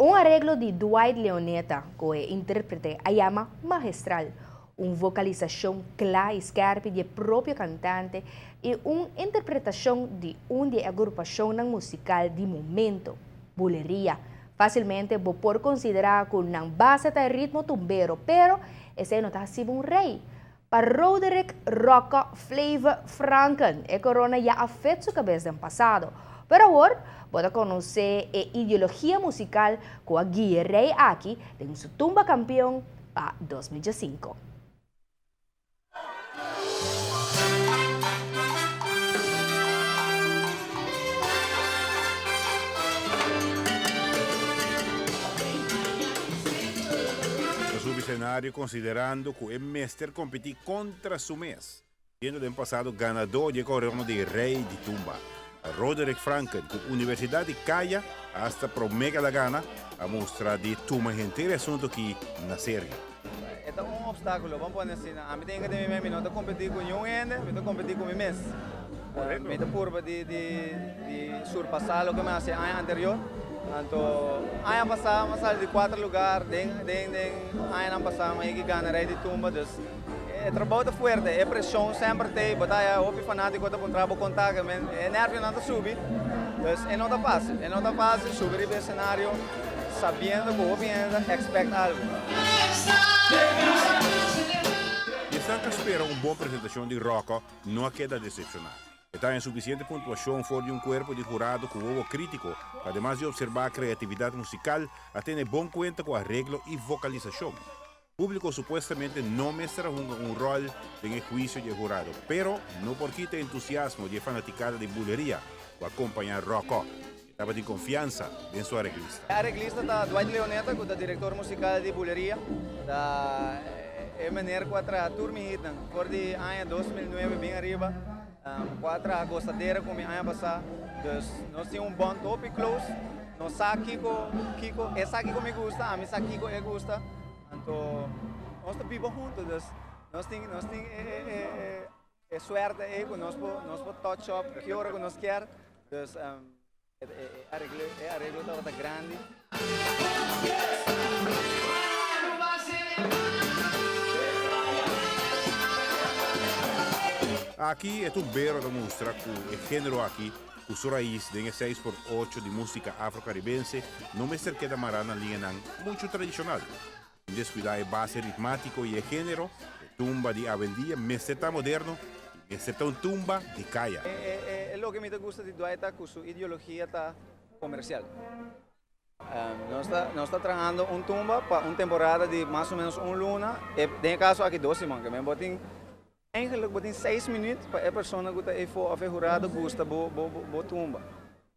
Un areglo di Dwight Leoneta ku e intérprete a yama magistral, un vokalisashon kla i skèrpi di e propio kantante i un interpretashon di un di e agrupashonnan musikal di momento, Buleria. Fásilmente bo por konsiderá ku nan base ta e ritmo tumbero, pero esei no ta hasi bo un rei. Pa Roderick Rocco Flave Franken, e korona ya a fet su kabes den pasado. Pero awor, bo ta konosé e ideologia musikal ku a guia e rei aki den su tumba kampion pa 2015. Ta subi senario konsiderando ku e mester kompetí kontra su mes, siendo den pasado ganadó di e korona di Rei di Tumba. Roderick Franken ku Universidat di Kaya hasta promé ku el a gana, a mustra di tuma henter e asuntu aki na serio. E ta un obstákulo, ban pone asina. Ami tin den mi mente mi no ta kompetí ku niun hende, mi ta kompetí ku mi mes. Mi ta purba di di surpasá loke mi a hasi aña anterior. Anto aña pasá mi a sali di kuater lugar, den den den añanan pasá mi a yega gana Rei di Tumba, dus e trabou ta fuerte, e preshon semper t'ei, bo ta haya hopi fanátiko ta puntra bo kontak, e nervionan ta subi, dus e no ta fásil, e no ta fásil subi riba e esenario sabiendo ku hopi hende ta expect algu. I esnan ku a spera un bon presentashon di Rocco no a keda desepshoná. E ta haña sufisiente puntuashon for di un kuerpo di hurado ku wowo krítiko ku ademas di opserbá kreatividat musikal a tene bon kuenta ku areglo i vokalisashon. Públiko supuestamente no mester a hunga un ròl den e huisio di e hurado, pero no por kita e entusiasmo di e fanatikada di buleria ku a kompañá Rocco. E tabatin konfiansa den su areglista. E areglista ta Dwight Leoneta ku ta direktor musikal di Buleria. Ta e meneer ku a traha tur mi hitnan for di aña 2009 bin ariba, ku a traha Gozadera ku mi aña pasá. Dus nos tin un bond hopi close. Nos sa kiko kiko e sa kiko mi gusta, ami sa kiko e gusta. Anto nos ta biba hunto, dus nos tin nos tin e e e E suerte ei ku nos por nos por touch up ki ora ku nos kier. Dus e areglo e areglo tabata grandi. Aki e tumbero ta mustra ku e género aki, ku su rais den e seis por ocho di músika afro-karibense, no mester keda mará na liñanan muchu tradishonal. Sin descuida e base ritmatico y e genero, e tumba di awendia mester ta moderno y mester ta un tumba di caya. E loke mi ta gusta di Dwight ta cu su ideologia ta comercial. Nos ta nos ta trahando un tumba pa un temporada di mas o menos un luna, e den e caso aki dos siman, bo tin Eigenlijk bo tin seis minuut pa e persona ku ta eyfo of e hurado gusta bo bo bo tumba.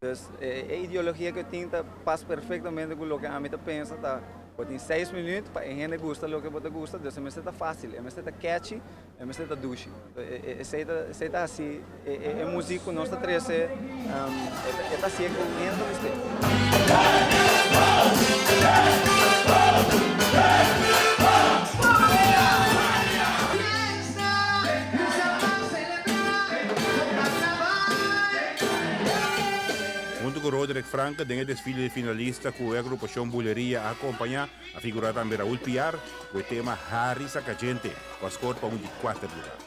Dus e ideologia ku e tin ta pas perfectamente ku loke ami ta pensa ta bo tin seis minuut pa e hende gusta loke bo ta gusta dus e mester ta facil, e mester ta catchy, e mester ta dushi. Esey ta esey ta hasi e muziek ku nos ta trese e ta hasié ku hende ta gust'é. Huntu ku Roderick Franke den e desfile di finalista ku e agrupashon Buleria a akompañá, a figurá tambe Raul Piar ku e tema Harry Sacagente ku a skor pa un di kuater lugar.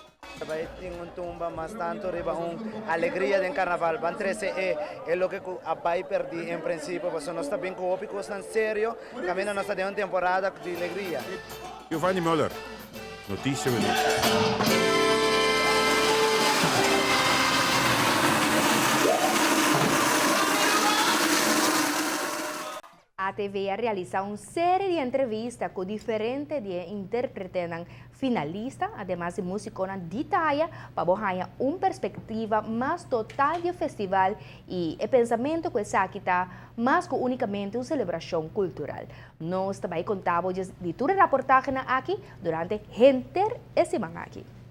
Bai tin un tumba mas tanto riba un alegria den carnaval. Ban trece e e loke cu a bai perdi en principio pasobra nos ta bin cu hopi cosnan serio caminda nos ta den un temporada di alegria. Giovanni Muller, Noticia Venecia. ATV a realisa un serie di entrevista cu diferente di e interpretenan finalista, ademas di musiconan di taya, pa bo haña un perspectiva mas total di e festival y e pensamento cu esaki ta mas cu unicamente un celebracion cultural. Nos ta bay conta bo di tur e raportahenan aki durante henter e siman aki.